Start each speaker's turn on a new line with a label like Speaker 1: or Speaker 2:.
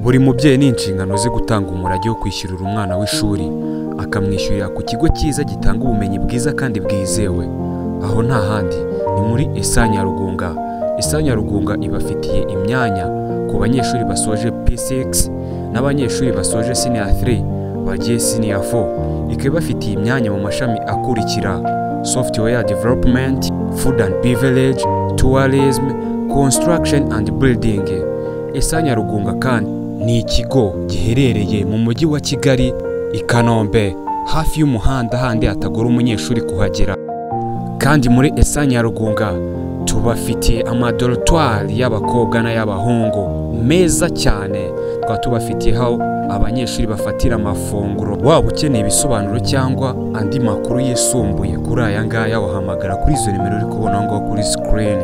Speaker 1: Buri mubyeyi ni inshingano ze gutanga umurage wo kwishyurira umwana w'ishuri, akamwishyurira ku kigo cyiza gitanga ubumenyi bwiza kandi bwizewe. Aho nta handi ni muri ESA Nyarugunga. ESA Nyarugunga ibafitiye imyanya ku banyeshuri basoje P6 n'abanyeshuri basoje senior 3 bagiye senior 4. Ikaba ibafitiye imyanya mu mashami akurikira: software development, food and beverage, tourism, construction and building. ESA Nyarugunga kandi ni ikigo giherereye mu mujyi wa Kigali, i Kanombe, hafi y'umuhanda handi hatagora umunyeshuri kuhagera. Kandi muri ESA Nyarugunga tubafitiye amadorotwari y'abakobwa n'ay'abahungu meza cyane. Tukaba tubafitiye aho abanyeshuri bafatira amafunguro. Waba ukeneye ibisobanuro cyangwa andi makuru yisumbuye kuri aya ngaya, wahamagara kuri izo nimero uri kubona aho ngaho kuri sikirini.